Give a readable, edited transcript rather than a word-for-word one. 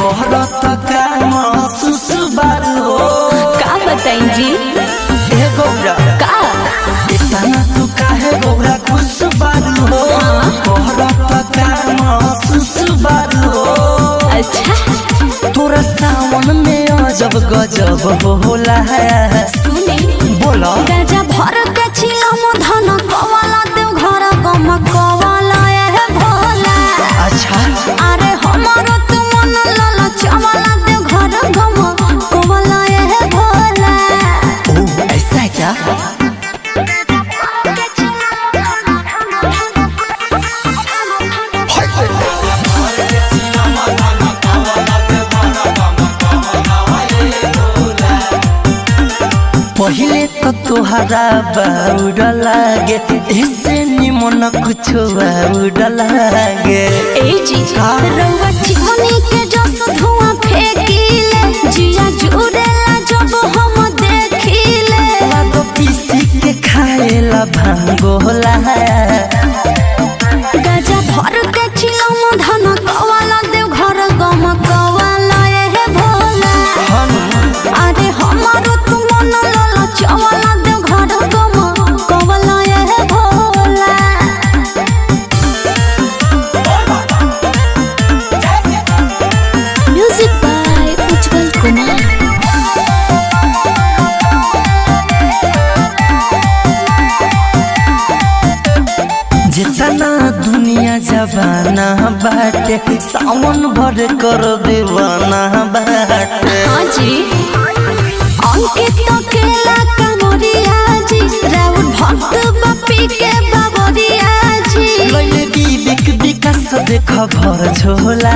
कोहरत का महसूस बारू हो। का बताई जी? ए गौरा, का? इतना तू काहे गौरा खुश बारू हो? कोहरत का महसूस बारू हो। अच्छा। तोरा सावन में अजब गजब होला। सुनी। बोला। गाजा भर के छिलम धन कवाला देव घर गम कवाला ए भोला। अच्छा। अरे हमारो तू मन लाल चवाला देव घर गम कवाला ए भोला। ओ ऐसा है क्या? पहिले तो तोहरा बाउर लागे, ऐसे निमन कुछ बाउर लागे। ए जी। का? रउआ चिमनी के जस धुआं फेंकीले, जिया जुड़ेला जब हम देखीले। लागो पीसी के खाएला भांगोला। गाजा भर के छिलम धन कवाला देव घर गम कवाला ए भोला। अरे हमारो तू मन लाल चवाला देव घर गम कवाला ए भोला। म्यूजिक बाय उज्जवल कुमार। जितना दुनिया जबाना बाटे, सावन भर कर दीवाना बाटे। हाँ जी, अंकित तो केला कमरिया जी, राउर भक्त बापी के बाबरिया जी। लैले विवेक विकास देख भर झोला।